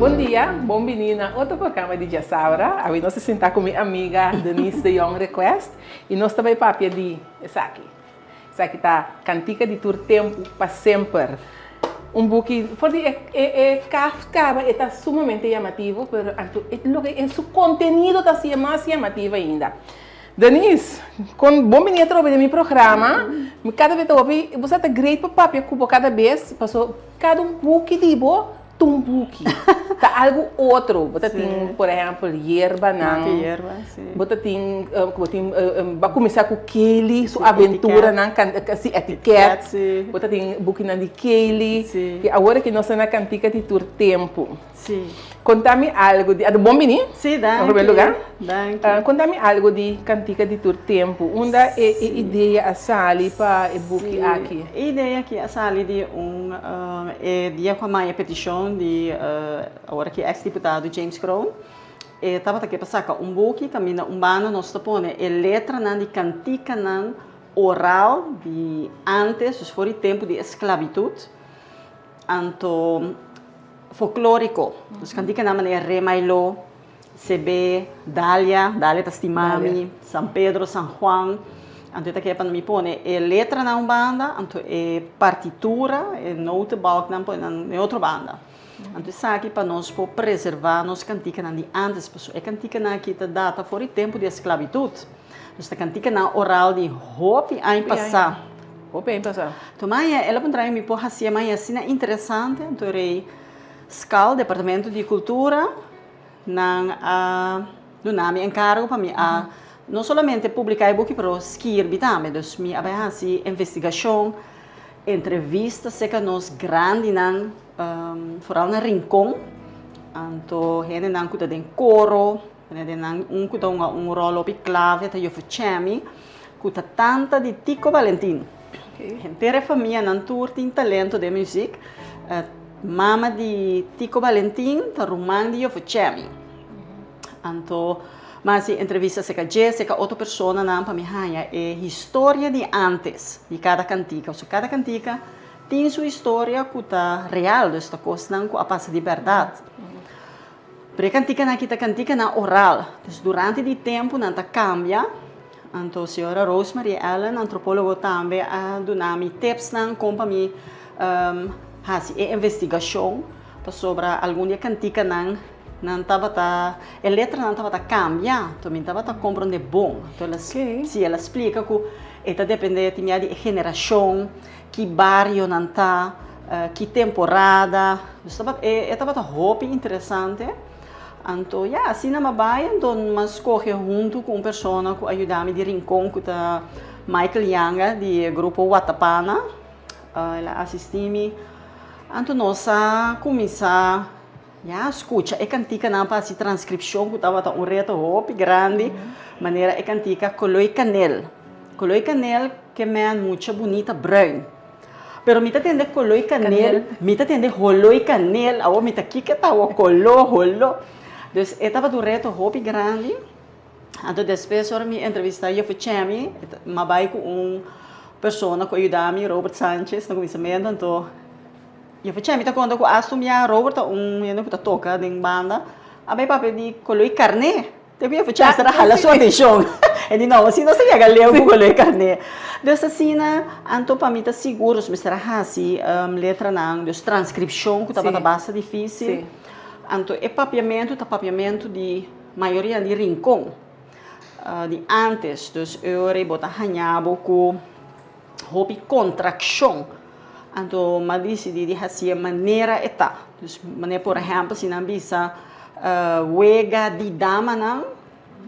Bon dia, bon bini na otro programa di Djasabra. Awe nos ta sinta ku mi amiga Denise de Jong Request i nos ta bai papia di esaki. Esaki ta Kantika di Tur Tempu pa Semper. Un buki for di e e kaft kaba e ta sumamente yamativo pero anto e loke e su kontenido ta hasié mas yamativo ainda. Denise, kon bon bini atrobe den mi programa. Mi kada bes ta hopi, bo sa ta great pa papia ku bo kada bes paso kada un buki di bo ta un buki, ta algu otro. Bo ta tin por ehèmpel yerbanan, bo ta tin bo tin bo a kuminsá ku Kaylee su aventuranan, si etiket, bo ta tin bukinan di Kaylee i awor aki nos ta na Kantika di Tur Tempu. Sí. Konta mi algu di, bon bini. Sí, danki. Na primer lugar. Danki. Konta mi algu di Kantika di Tur Tempu. Unda e e idea a sali pa e buki aki? E idea aki a sali di un e dia ku a maya petishon di awor aki eks diputado James Kroon. E tabata ke pa saka un buki kaminda un banda nos ta pone e letranan di kantikanan oral di antes, dus for di tempu di esklabitut. Anto folklóriko. Nos kantikanan manera Remailo, Sebé, Dalia, Dalia ta stima mi, San Pedro, San Juan. Anto e ta kere pa mi pone e letranan un banda, anto e partitura, e notenbalknan pone nan den otro banda. Anto esaki pa nos por preservá nos kantikanan di ántes, pasobra e kantikanan aki ta data for di tempu di esklabitut. Nos ta kantikanan oral di hopi aña pasá. Hopi aña pasá. To maña el a puntra mi mi por hasié maña asina interesante, anto rei Skal, Departamento di Kultura, nan a duna mi enkargo pa mi a no solamente publiká e buki pero skirbi tambe. Dus mi a bai hasi investigashon, entrevista serka nos grandinan, foral na Rincon, anto hendenan ku ta den koro, Den nan un ku ta hunga un ròl hopi klave ta Juffer Chemi, ku ta tanta di Tico Valentin. Henter e famianan tur tin talento den muzik. Mama di Tico Valentin ta ruman di Juffer Chemi. Anto mi a hasi entrevista serka dje, serka otro personanan pa mi haña e historia di ántes di kada kantika. Pasobra kada kantika tin su historia ku ta real, dus ta kosnan ku a pasa di bèrdat. Pero e kantikanan aki ta kantikanan oral, dus durante di tempu nan ta kambia. Anto señora Rosemarie Allen, antropólogo tambe a duna mi tipsnan kon pa mi hasi e investigashon pasobra algun di e kantikanan nan tabata, e letranan tabata kambia, anto mi tabata komprondé bon. Anto el a si el a splika ku e ta dependé tin bia di e generashon. Ki bario nan ta, ki temporada. Dus tabata, e tabata hopi interesante. Anto ya, asina mi a bai, anto mi a skohe huntu ku un persona ku a yuda mi di Rincon ku ta Michael Yanga di e grupo Watapana. El a asistí mi. Anto nos a kuminsá ya skucha e kantikanan pa hasi transkripshon ku tabata un reto hopi grandi, manera e kantika Koloi Kanel. Koloi Kanel. Ke men mucha bunita bruin. Pero mi ta tende koloi kanel, mi ta tende holoi kanel, awor mi ta kiko ta awor kolo, holo. Dus e tabata un reto hopi grandi. Anto despues ora mi entrevista Juffer Chemi, mi a bai ku un persona ku a yuda mi, Robert Sanchez, na kuminsamentu. Anto Juffer Chemi ta konta ku asta un bia Robert ta un hende ku ta toka den banda, a bai papia di koloi karné. Te ku e chester a hala su atenshon. E di, No, asina nos ta yega leu ku koló e karné. Dus asina, anto pa mi ta sigur nos mester a hasi letranan, dus transkripshon ku tabata basta difísil. Anto e papiamentu ta papiamentu di mayoria di Rincon, di ántes. Dus e ora ei bo ta haña bo ku hopi kontrakshon. Anto m'a disidí di hasié manera e ta. Dus manera por ehèmpel si nan bisa wega di damanan,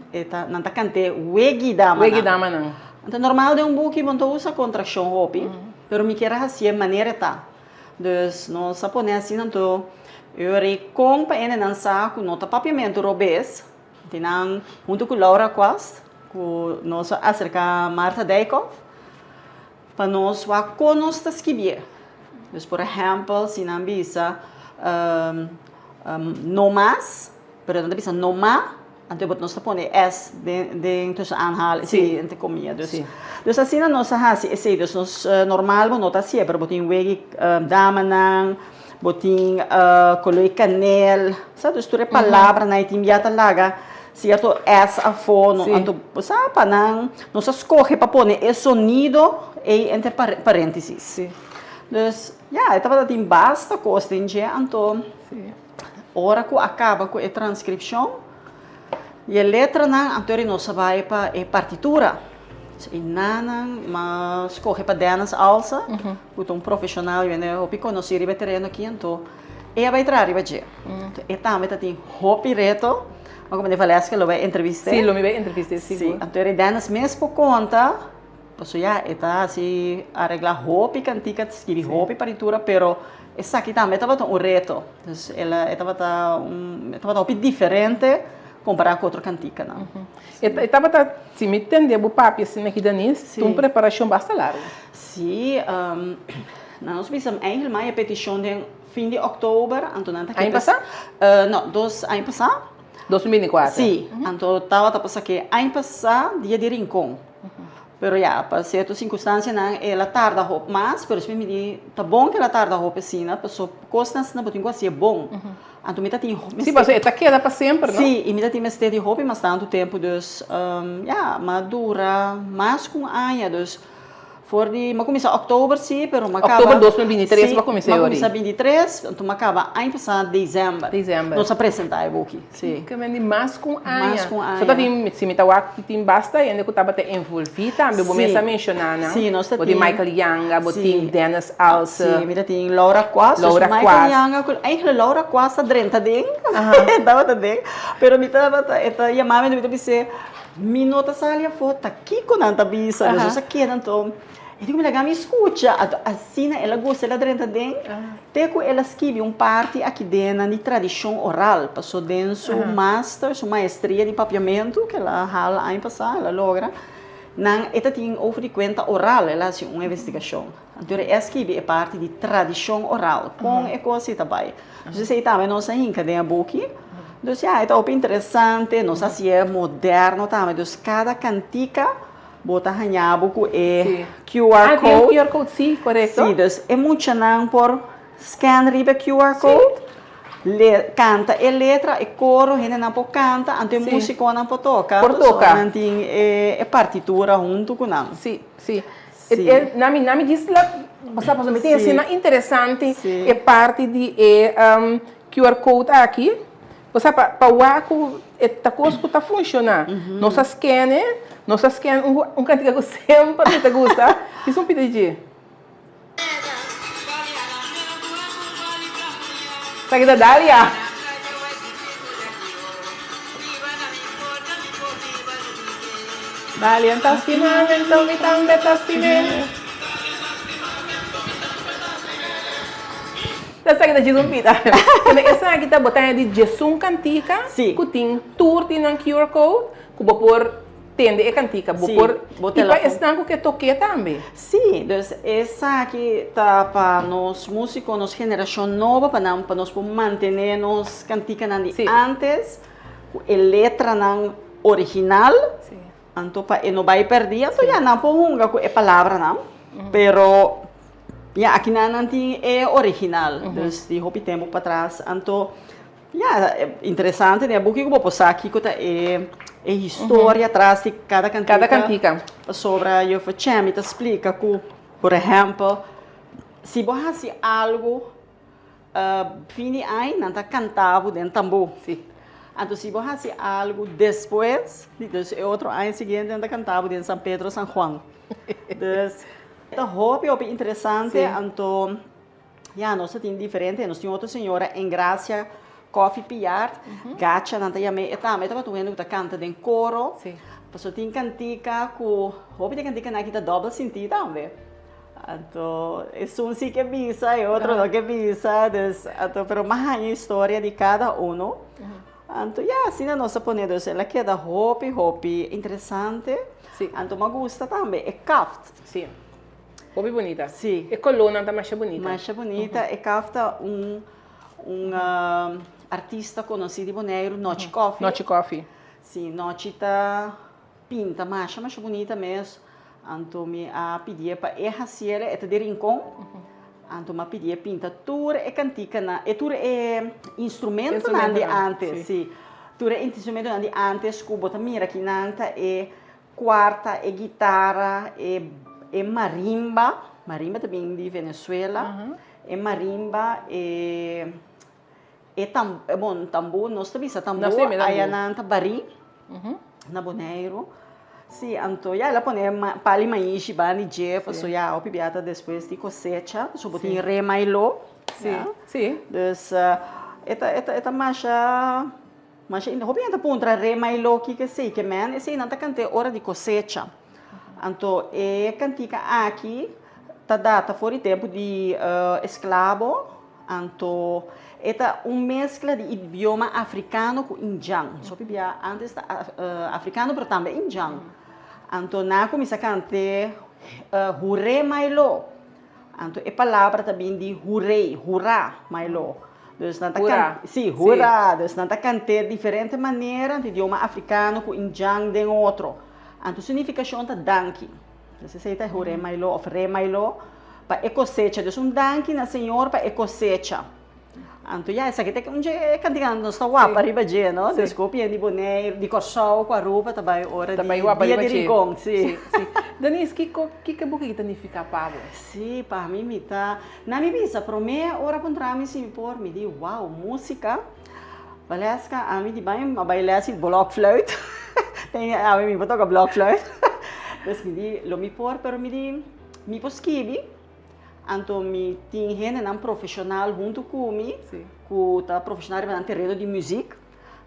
e ta nan ta kant'é wegi damanan. Wegi damanan. Anto normal den un buki bo no ta usa kontrakshon hopi, pero mi kier a hasié manera e ta. Dus nos a pone asina anto e ora ei kon pa hende nan sa ku no ta papiamentu robes, Di nan huntu ku Laura Quast ku nos a aserká Martha Dijkhoff pa nos wak kon nos ta skibié. Dus por ehèmpel si nan bisa no mas, pero nan ta bisa no ma, anto nos ta pone e s den tussen aanhal, si, entre komia. Dus, dus asina nos a hasi esei. Dus nos normal bo no ta hasié, pero bo tin wegi damanan. Bo tin koló di kanel, sa dus tur e palabranan e tin bia ta laga sierto s afó, no anto bo sa pa nan nos a skohe pa pone e sonido ei entre paréntesis. Dus ya e tabata tin basta kos den dje anto ora ku a kaba ku e transkripshon di e letranan anto nos a bai pa e partitura. I nan a skohe pa Dennis Alsa. Ku ta un profeshonal yu hende hopi konosí riba e tereno aki, anto e a bai traha riba dje. Anto e tambe ta tin hopi reto. Ma komo di Valeska lo bai entrevist'é. Sí, lo mi bai entrevist'é sigur. Sí, anto eri Dennis mes por konta, pasobra ya e ta hasi areglá hopi kantika, skibi hopi partitura, pero esaki tambe tabata un reto. Dus el a e tabata un e tabata hopi diferente kompará ku otro kantikanan. E tabata, si mi tende bo papia asina aki Denise, ta un preparashon basta largu. Sí, nan nos bisa eigenlijk maya peticion den fin di oktober, anto nan ta Aña pasá? No, dos aña pasá. 2024. Sí, anto tabata pasa ke aña pasá dia di Rincon. Pero ya, pa sierto sirkunstansianan el a tarda hop mas, pero esei mi di ta bon ke el a tarda hop asina, paso kosnan asina bo tin ku hasié bon. Anto mi ta tin mester. Sí, paso e ta keda pa semper, no? Sí, i mi ta tin mester di hopi mas tantu tempu, dus ya, m'a dura mas ku un aña, dus. For di, m'a kuminsá òktober sí, pero m'a kaba. Òktober 2023 bo a kuminsá yori. Sí, m'a kuminsá 23, anto m'a kaba aña pasá desèmber. Desèmber. Nos a presentá e buki, sí. Ke men di mas ku un aña. Mas ku un aña. So ta tin, si mi ta wak, tin basta hende ku tabata envolví tambe, bo mes a menshoná nan. Sí, nos ta tin. Bo tin Michael Yanga, bo tin Dennis Alse. Sí, mi ta tin Laura Quast. Laura Quast. Michael Yanga, ku eigenlijk Laura Quast a drenta den, e tabata den, pero mi tabata, e ta yama mi, mi ta bis'é. Mi no ta sali afó, ta kiko nan ta bisa? Nos a keda anto, e di ku mi laga mi skucha. Anto asina el a gusta, el a drenta den, te ku el a skibi un parti aki den nan di tradishon oral, paso den su master, su maestria di papiamentu ku el a hala aña pasá, el a logra, nan e ta tin over di kuenta oral, el a hasi un investigashon. Anto e a skibi e parti di tradishon oral, kon e kos ei ta bai. Dus esei tambe nos a hinka den e buki. Dus ya, e ta hopi interesante, nos a hasié moderno tambe. Dus kada kantika bo ta haña bo ku e QR code. Ah, tin un QR code, sí, korekto. Sí, dus e muchanan por scan riba e QR code, le kanta e letra, e koro, hendenan por kanta, anto e musikonan por toka. Por toka. Nan tin e partitura huntu ku nan. Sí, sí. Sí. E, na mi, na mi djis la, pasobra pasobra mi tin asina interesante e parti di e um, QR code aki. Osea, pa, pa wak ku e ta kos ku ta funshoná. Nos a scan e, nos a scan un, un kantika ku semper mi ta gusta. Djis un pida dje. Esaki ta Dalia. Dalia ta stima mi, enton mi tambe ta stim'é. Esaki ta djis un pida. Pero esaki ta bo ta di djesun kantika ku tin tur tin nan QR code ku bo por Tende e kantika, bo por i pa esnan ku ke tok'é tambe. Sí, dus esaki ta pa nos músiko, nos generashon nobo, pa nan pa nos por mantené nos kantikanan di ántes ku e letranan original, anto pa e no bai pèrdí, anto ya nan por hunga ku e palabranan, pero ya akinan nan tin e original, dus di hopi tempu patras, anto. Ya, interesante den e buki ku bo por sa kiko ta e e historia tras di kada kantika. Kada kantika. Pasobra Juffrouw Chemi ta splika ku, por ehèmpel, si bo hasi algu fin di aña nan ta kanta bo den tambú. Si. Anto si bo hasi algu despues, dus e otro aña siguiente nan ta kanta bo den San Pedro San Juan. Dus ta hopi hopi interesante anto. Ya, nos ta tin diferente. Nos tin otro señora Engracia Coffee Piard. Gacha nan ta yam'é. E tambe tabata un hende ku ta kanta den koro. Sí. Pasobra tin kantika ku hopi di e kantikanan aki ta dòbel sintí tambe. Anto esun si ke bisa, e otro no ke bisa. Dus, anto pero m'a haña historia di kada uno. Anto ya, asina nos a pone. Dus el a keda hopi, hopi interesante. Sí. Anto m'a gusta tambe e kaft. Sí. Hopi bunita. Sí. E kolónan ta masha bunita. Masha bunita. E kaf ta un un artista konosí di Boneiru, Nochi Koffie. Nochi Koffie. Sí, Nochi ta pinta masha masha bunita mes. Anto mi a pidié pa e hasié, e ta di Rincon. Anto m'a pidi e pinta tur e kantikanan, e tur e instrumentonan di antes, si. Tur e instrumentonan di antes ku bo ta mira kinan ta e kuarta, e gitara, e e marimba, marimba ta bin di Venezuela, e marimba, e e tam, bon tambú, nos ta bisa tambú, ayanan ta barí. Na Boneiru. Sí, anto ya el a pone pali maishi banda di dje, paso ya hopi bia ta despues di kosecha, paso bo tin rema i lo. Sí, sí. Dus e ta, e ta, e ta masha, masha, hopi hende ta puntra rema i lo kiko esei ke men, esei nan ta kant'é ora di kosecha. Anto e kantika aki ta data for di tempu di esklabo. Anto e ta un meskla di idioma afrikano ku indjan. So pibia antes ta afrikano pero tambe indjan. Anto nan a kuminsá kant'é Huré Mailó. Anto e palabra ta bin di huré, hurá Mailó. Dus nan ta Hurá. Sí, hurá. Dus nan ta kant'é diferente manera, anto idioma afrikano ku indjan den otro. Anto su nifikashon ta danki. Dus esei ta Huré Mailó òf Ré Mailó. Pa e kosecha. Dus un danki na Señor pa e kosecha. Anto ya, esaki ta un dje kantiga nos ta wapa riba dje, no? Dus ku hopi hende di Boneiru, di Kòrsou ku Aruba ta bai ora di Dia di Rincon, si. Si. Denise, kiko, kiko e buki ta nifiká pa bo? Si, pa mi mi ta, na mi bisa promé ora ku ntra mi si mi por, mi di, wow, músika. Valeska, ami di bai a bai les di blokfluit. Awe mi por toka blokfluit. Dus mi di, lo mi por, pero mi di. Mi por skibi, anto mi tin hendenan profeshonal huntu ku mi, ku ta profeshonal riba nan tereno di muzik.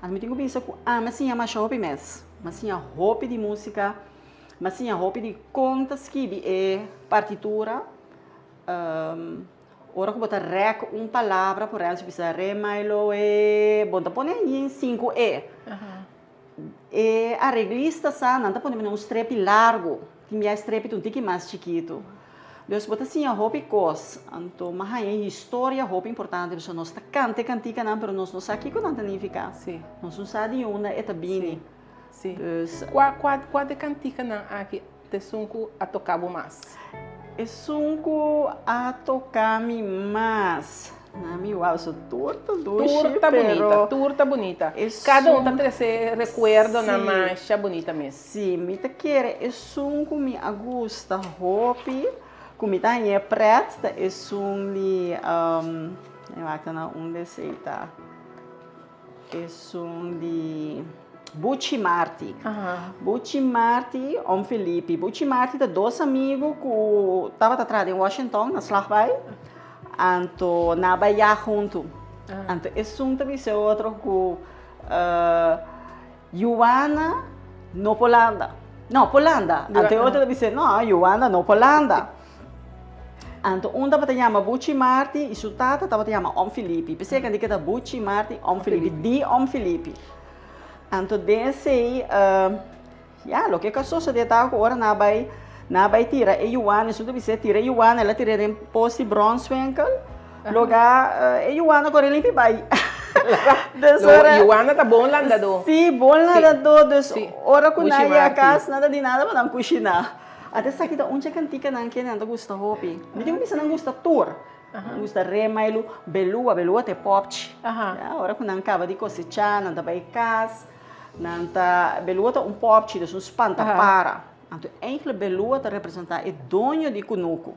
Anto mi tin ku bisa ku ami a siña masha hopi mes. Mi a siña hopi di músika, mi a siña hopi di kon ta skibi e partitura. Ora ku bo ta rèk un palabra, por ehèmpel si bisa re mai lo e, bo no ta pone yin sinku e. E areglista sa nan ta pone mene un strepi largu, tin bia e strepi ta un tiki mas chikitu. Dus bo ta siña hopi kos, anto m'a haña e historia hopi importante pasobra nos ta kanta e kantikanan pero nos no sa kiko nan ta nifiká. Nos no sa di unda e ta bini. Dus. Kua kua kua di e kantikanan aki ta esun ku a toka bo mas? Esun ku a toka mi mas? Na mi wou su tur ta dushi, Tur ta bunita, tur ta bunita. Kada un ta trese rekuerdonan masha bunita mes. Sí, mi ta kere esun ku mi a gusta hopi, ku mi ta hañ'é prèt, ta esun di, mi wak ta na unda esei ta. Esun di Buchi Marti. Buchi Marti, Om Felipi. Buchi Marti ta dos amigu ku tabata traha den Washington na Slagbaai. Anto nan a bai yag huntu. Anto esun ta bisa e otro ku Yuana no por landa. No, por landa. Anto e otro ta bisa, no, Yuana no por landa. Anto un tabata yama Buchi Marti i su tata tabata yama Om Filipi. P'esei kende keda Buchi Marti, Om Filipi, di Om Filipi. Anto den esei, ya, loke ku a sosodé ta ku ora nan a bai, nan a bai tira e yuana, esun ta bis'é tira e yuana, el a tir'é den pos di Bronswinkel, loga e yuana kore limpi bai. Dus ora. Yuana ta bon landadó. Sí, bon landadó. Dus ora ku nan yega kas, nan ta di nada pa nan kushiná. Ata esaki ta un dje kantikanan ke nan ta gusta hopi. Mi tin ku bisa nan gusta tur. Nan gusta remailu, belua, belua ta e popchi. Ya, ora ku nan kaba di kosechá, nan ta bai kas, nan ta, belua ta un popchi, dus un spantapara. Anto eigenlijk belua ta representá e doño di kunuku.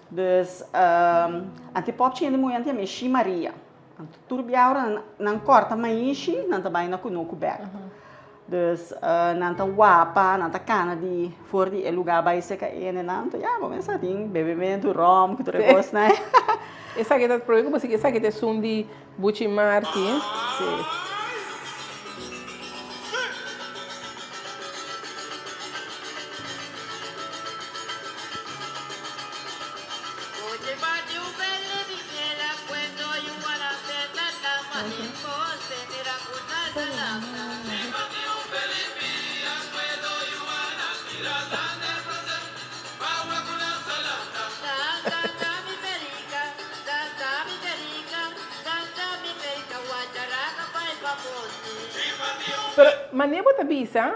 Dus, anto e popchi hende muhé anto yama e Shi Maria. Anto tur bia ora nan nan kòrta maishi, nan ta bai na kunuku bèk. Dus nan ta wapa, nan ta kana di for di e lugá bai seka hendenan. Anto ya, bo mester tin bebementu, ròm ku tur e kosnan. Esaki ta probe ku bo sigui, esaki ta esun di Buchi Marti. Sí. Pero manera bo ta bisa,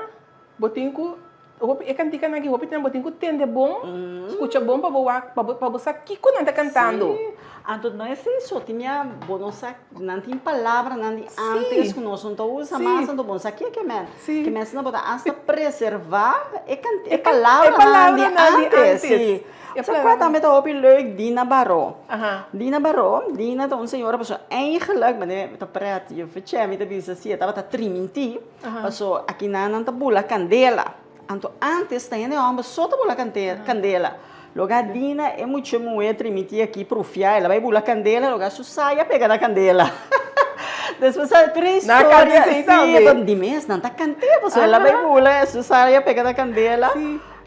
bo tin ku. Hopi e kantikanan aki hopi tempu bo tin ku tende bon, skucha bon pa bo wak, pa bo pa bo sa kiko nan ta kantando. Sí, anto no esei so, tin ya bo no sa, nan tin palabranan di antes ku nos no ta usa mas, anto bo no sa ke ke men. Ke men asina bo ta asta preservá e kan e palabranan di antes, sí. Sa kua tambe ta hopi leuk, Dina Baró. Dina Baró, Dina ta un señora pasobra eigenlijk, manera ta pret, juffrouw Chemi ta bisa si e tabata trimintí. Paso akinan nan ta bula kandela. Anto antes ta hende hòmber so ta bula kandela. Loga Dina e mucha muhé trimiti aki prufia el a bai bula kandela loga su saya pega na kandela. Despues a tur e historia si di mes nan ta kant'é pasobra el a bai bula su saya pega na kandela.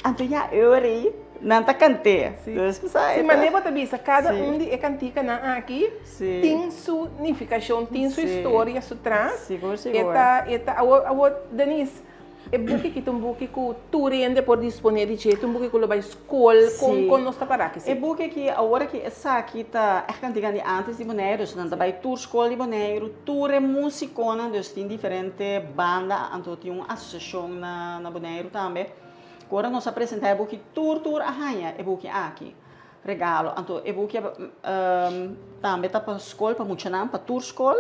Anto ya e ora ei nan ta kant'é. Si manera bo ta bisa kada un di e kantikanan aki. Tin su nifikashon, tin su historia su tras. Sigur, sigur. E ta, e ta, awor, awor, Denise, e buki aki ta un buki ku tur hende por disponé di dje, ta un buki ku lo bai skol, kon, kon nos ta para aki? E buki aki, awor aki esaki ta ègt kantiga di antes di Boneiru, dus nan ta bai tur skol di Boneiru, tur e músikonan, dus tin diferente banda, anto tin un asosiashon na, na Boneiru tambe, ku ora nos a presentá e buki tur, tur a haña e buki aki. Regalo. Anto e buki tambe ta pa skol, pa muchanan, pa tur skol.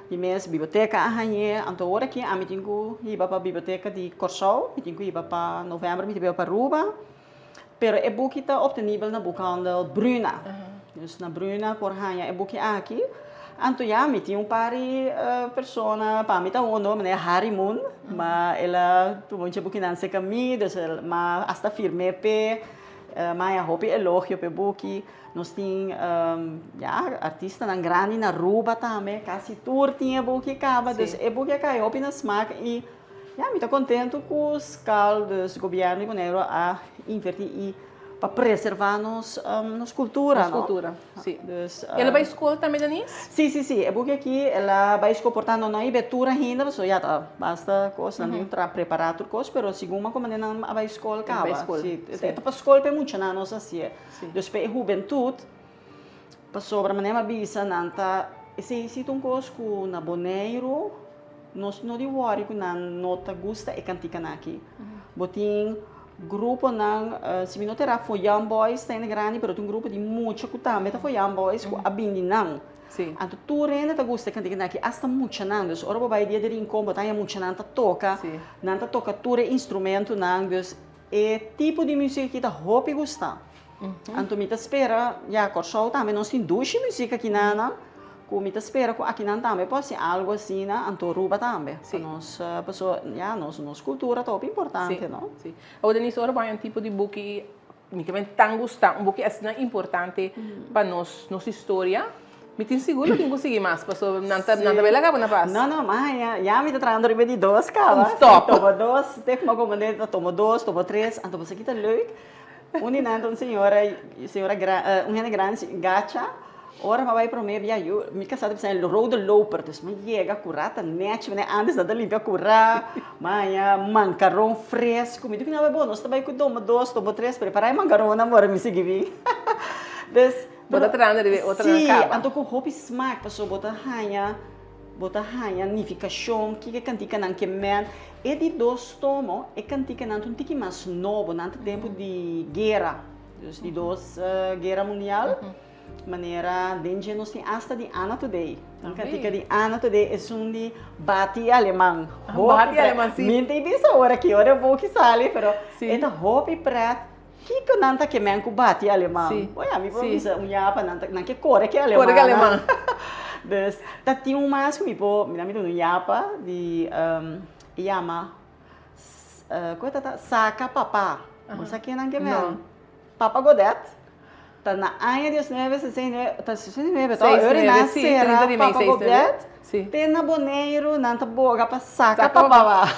Di mes biblioteka a hañ'é. Anto ora aki ami tin ku hiba pa biblioteka di Kòrsou, mi tin ku hiba pa novèmber mi ta hiba pa Aruba. Pero e buki ta optenibel na boekhandel Bruna. Dus na Bruna por haña e buki aki. Anto ya mi tin un par di persona, pa mi ta uno, manera Harry Moon, ma el a tuma un dje bukinan serka mi, dus el m'a hasta firm'é p'e. Maya hopi elogio p'e buki. Nos tin ya artistanan grandi na Aruba tambe, kasi tur tin e buki kaba. Dus e buki a kai hopi na smak i ya mi ta kontentu ku skal, dus gobièrnu di Boneiru a invertí i pa preservá nos nos kultura. Nos kultura, si. El a bai skol tambe Denise? Si, si, si. E buki aki el a bai skol, por tanto no a iba tur ainda pasobra ya ta basta kos, nan tin tra prepará tur kos, pero segun mi a komand'é nan a bai skol kaba. Si, e ta pa skol pa e muchanan nos hasié. Dus pa e hubentut, pasobra manera mi a bisa nan ta, esei si ta un kos ku na Boneiru nos no di wòri ku nan no ta gusta e kantikanan aki. Bo tin Gruponan, si mi no ta era Foyan Boys ta hende grandi, pero tin un grupo di mucha ku tambe ta Foyan Boys ku a bini di nan. Anto tur hende ta gusta e kantikanan aki, asta muchanan. Dus ora bo bai dia di Rincon bo ta haña muchanan ta toka, nan ta toka tur e instrumentonan. Dus e tipo di muzik aki ta hopi gusta. Anto mi ta spera, ya Kòrsou tambe nos tin dushi muzik akinan, ku mi ta spera ku akinan tambe por hasi algu asina, anto Aruba tambe. Pa nos, paso ya nos nos kultura ta hopi importante, no? Si, si. Awor Denise, ora bo haña un tipo di buki, mi ke men tan gusta, un buki asina importante pa nos nos historia, mi tin sigur lo tin ku sigui mas, pasobra nan ta nan ta bai laga bo na pas. No, no, mas ya, ya mi ta trahando riba di dos kaba. Un stop. Tomo dos, te kuma ku bo ta tomo dos, tomo tres, anto bo sa kita leuk. Un di nan ta un señora, señora gran, un hende grandi gacha, ora mi a bai prome bia yu, mi kasá ta bisa el rode loper, dus mi a yega kurá ta nèchi manera ántes nan ta limpia kurá, mi a haña mankaron fresku, mi di ku nan bai bo nos ta bai ku domo dos, domo tres, prepará e mankaronnan ora mi sigui bin. Dus, Bo ta trahando riba e otronan kaba. Sí, anto ku hopi smak pasobra bo ta haña. Bo ta haña nifikashon kiko e kantikanan ke men. E di dos tomo, e kantikanan ta un tiki mas nobo, nan ta tempu di guera, dus di dos guera mundial. Manera den dje nos tin asta di Anna Today. Un kantika di Anna Today, esun di Bati Aleman. Bati Aleman, si. Mi ta bisa ora ki ora e buki sali, pero e ta hopi pret. Kiko nan ta ke men ku bati aleman? Sí. Oya, mi por Sí. bisa un yapa nan ta, nan ke kore ke aleman. Kore ke aleman. Dus, ta tin un mas ku mi por, mira mi duna un yapa di um, e yama, s- eh, ku e ta ta? Saka Papa. Bo sa ken nan ke men? No. Papa Godet. Ta na aña 1969, ta 69 to? Seis Ora nueve, nan sí, sera 30 di mei, Papa seis nueve. Godet. Sí. Te na Boneiru nan ta boga pa saka Saka papa papa. ba.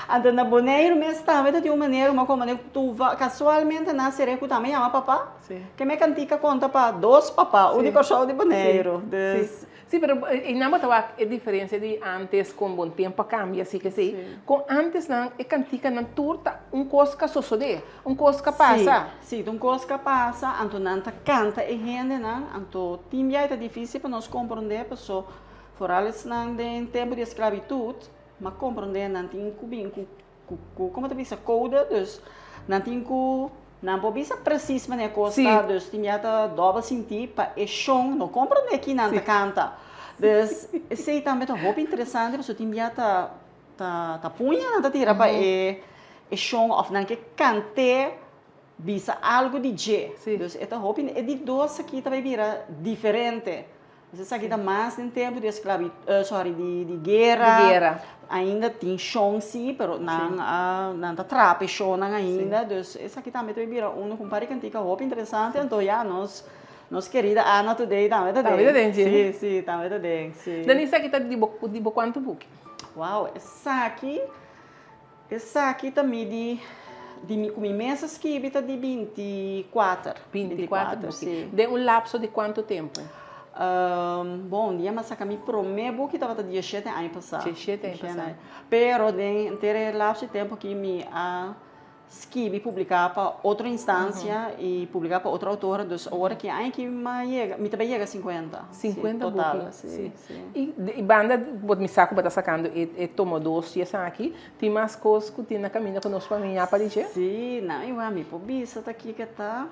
Anto na Boneiru mes tambe ta tin un manera un como manera ku tu casualmente nan sere ku tambe yama papa. Sí. Ke me kantika konta pa dos papa, un di Sí. Kòrsou un di Boneiru. Sí. Dus. Sí. Sí, pero e nan bo ta wak e diferencia di antes kon bon tempo a cambia así ke si. Kon antes nan e kantikanan tur ta un kos ka sosode, un kos ka pasa. Sí, sí, ta un kos ka pasa, anto nan ta kanta e hendenan, anto tin biaha ta difícil pa nos komprondé, paso foral esnan den tempu di esklabitut, ma komprondé nan tin ku bin ku. ku komo ta bisa kode dus nan tin ku nan por bisa presis manera kos ta dus tin ya ta dòbel sintí pa e shon no komprondé ki nan ta kanta dus esei tambe ta hopi interesante pasobra tin bia ta ta ta puña nan ta tira pa e e shon òf nan ke kant'é bisa algu di dje dus e ta hopi e di dos aki ta bai bira diferente. Nos esaki ta mas den tempu di esclavi sorry di di guera. Di guera. Ainda tin shon si, pero nan a nan ta trapa e shonnan ainda, dus esaki tambe ta bira unu ku un par di kantika hopi interesante, anto ya nos nos kerida Ana Today tambe ta den. Tambe ta den dje. Si, si, tambe ta den, si. Dan esaki ta di bo di bo kuantu buki? Wow, esaki. Esaki ta mi di di mi ku mi mes a skibi ta di 24. 24 buki. Den un lapso di kuantu tempu? Bon, un dia mi a saka mi promé buki tabata 17 aña pasá. 17 aña pasá. Pero den henter e lapso di tempu aki mi a skibi publiká pa otro instansia i publiká pa otro outor, dus awor aki aña aki mi a yega, mi ta bai yega 50. 50 buki. Total, si. I di banda bo mi sa ku bo ta sakando e e tomo dos i esaki, tin mas kos ku tin na kaminda ku nos por miña pa di dje? Sí, nan igual mi por bisa ta kiko ta.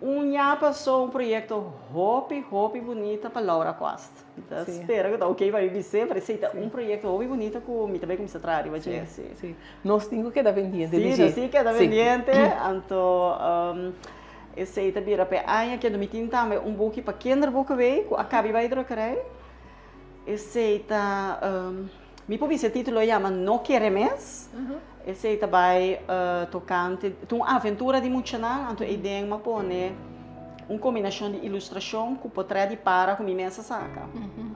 Un ña pasó un proyekto hopi hopi bunita pa Laura Quast. Mi ta spera ku ta oke pa mi bis'é, pero esei ta un proyekto hopi bunita ku mi ta bai kuminsá traha riba dje. Sí, sí. Nos tin ku keda pendiente di dje. Sí, nos tin ku keda pendiente. Anto Esei ta bira p'e aña kendo mi tin tambe un buki pa kinderboekenweek ku a kabi bai drukkerij. Esei ta, mi por bisa e titulo yama No Kere Mes. Esei ta bai tokante, ta un aventura di muchanan, anto eiden mi a pone un kombinashon di ilustrashon ku potrèt di para ku mi mes a saka.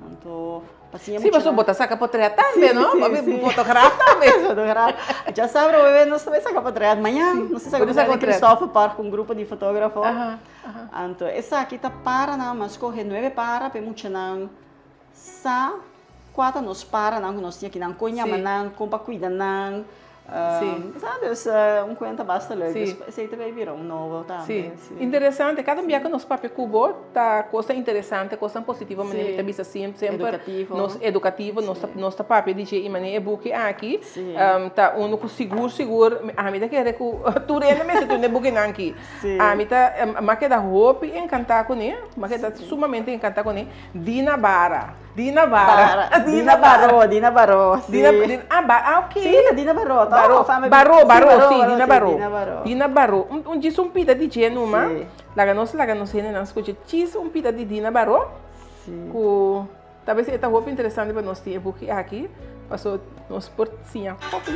Anto. Sí, pasobra bo ta saka potret tambe, no? Sí, Bo sí. fotograaf tambe. Fotograaf. Djasabra hoy nos ta bai saka potret. Mañan nos ta saka potret den Christoffel Park ku un grupo di fotografo. Anto esaki ta paranan, mi a skohe nuebe para pa e muchanan sa kua ta nos paranan ku nos tin aki nan, kon yama nan, kon pa kuida nan. Sí. Sa dus un cuenta basta leuk. Sí. Dus esey ta bay bira un nobo tambe. Sí. Sí. Interesante. Cada bia cu nos papia cu bo ta cosnan interesante, cosnan positivo manera mi ta bisa siemp semper. Educativo. Nos educativo, nos ta nos ta papia di dje y manera e buki aki Sí. ta uno cu sigur sigur ami ta kere cu tur hende mester tene e bukinan aki. Sí. Ami ta mi a keda hopi encanta cune, mi a keda sumamente encanta cune. Dina Bara. Dina Bara. Dina Baró, Dina Baró, sí. Dina, Dina, ah, ba, ah, ok. Sí, ta Dina Baró, ta? Baró, Of ame- Baró, sí, Baró, sí, Dina Baró. Dina Baró. Dina Baró. Un, un djis un pida di dje numa. Sí. Laga nos, laga nos hendenan skucha djis un pida di Dina Baró. Sí. Ku ta bes e ta hopi interesante pa nos tin e buki aki, paso nos por siña hopi.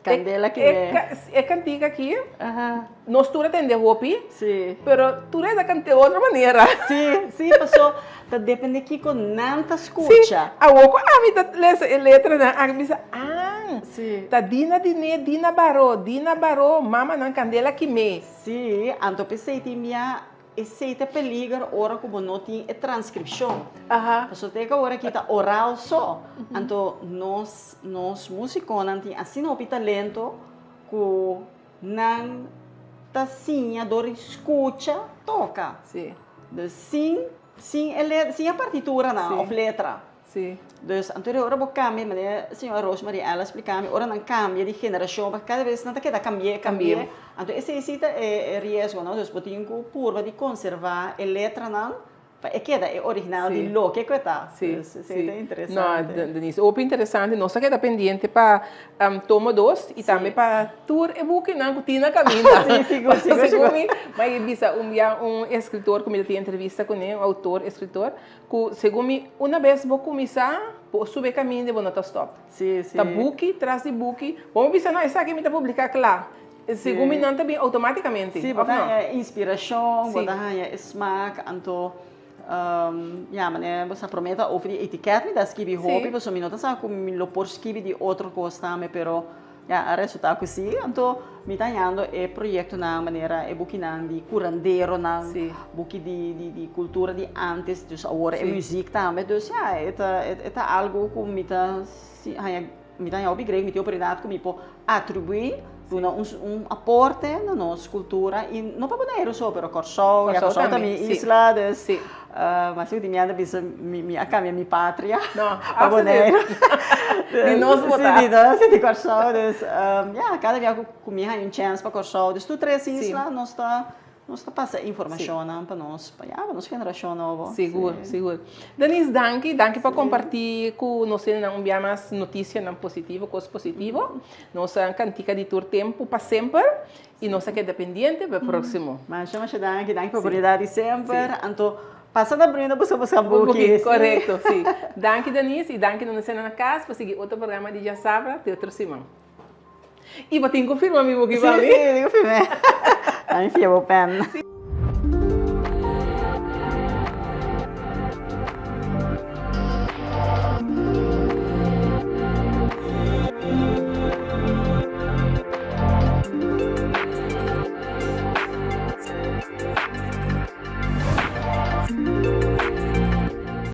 Candela ki E, e cantica aki, nos tur a tende hopi, Sí. pero tur a cant'e otro manera. Sí, sí, paso ta depende kiko nan ta skucha. Sí, awor ku ami ta lesa e letranan, ami bisa, ah, Sí. ta Dina Diné, Dina Baró, Dina Baró, mamanan candela kimé. Sí, anto p'esei tin bia esei ta peliger ora ku bo no tin e transkripshon. Pasobra te ku awor aki ta oral so. Anto nos nos musikonan tin asina hopi talento ku nan ta siña dor di skucha toka. Dus sin sin e letra sin e partituranan òf letra. Sí. Dus anto ora bo cambia, manera señora Rosemary Ella a splica mi, ora nan cambia di generacion, pasobra cada bes nan ta keda cambia, cambia, anto esey si ta e riesgo, no? Dus bo tin cu purba di conserva e letranan pa e keda e original di loke cu e ta. Sí, Dus esey sí. ta interesante. No, Denise, hopi interesante. Nos ta keda pendiente pa tomo dos y tambe pa tur e bukinan cu tin na caminda. Sí, sigur, sigur, Pasobra sigur. segun mi, mi a bisa un bia un escritor cu mi ta tin entrevista cune, un autor, escritor, Ku segun mi una bes bo kuminsá bo sube kaminda i bo no ta stòp. Sí, sí. Ta buki tras di buki. Bo por bisa no esaki mi ta publiká kla. Segun mi nan ta bin automaticamente, Sí, of no? Bo ta haña inspiracion, bo Sí. ta haña e smaak, anto ya manera bo sa prome ta over di etiket mi ta skibi hopi pasobra mi no ta sa ku mi lo por skibi di otro kos tambe pero ya a resulta ku si. Anto mi ta hañando e proyektonan manera e bukinan di kuranderonan, buki di di kultura di antes, dus awor e muzik tambe. Dus ya e ta e ta algu ku mi ta haña Mi ta haña hopi grei, mi tin oportunidat ku mi por atribuí, duna un un aporte na nos kultura i no pa Boneiru so, pero Kòrsou, ya Kòrsou ta mi isla, dus mas sigur di mi a bisa mi mi a kambia mi patria pa Boneiru. Di nos bo ta. Si, di nos, di Kòrsou, dus ya kada bia ku mi haña un chèns pa Kòrsou, dus tur tres isla nos ta Nos ta pasa informashonnan pa nos, pa ya, pa nos generashon nobo. Sigur, sigur. Denise, danki, danki pa kompartí ku nos hendenan un bia mas notisianan positivo, kos positivo. Nos a kantika di tur tempu pa semper i nos a keda pendiente pa e próksimo. Masha, masha danki, danki pa oportunidat di semper. Anto, pasa na brinda buska buska buki. Korekto, si. Danki Denise i danki na nos hendenan na kas pa sigui otro programa di Djasabra te otro siman. I bo tin ku firma mi buki pa mi? Sí, sí, tin ku firma. A mi fia bo pen.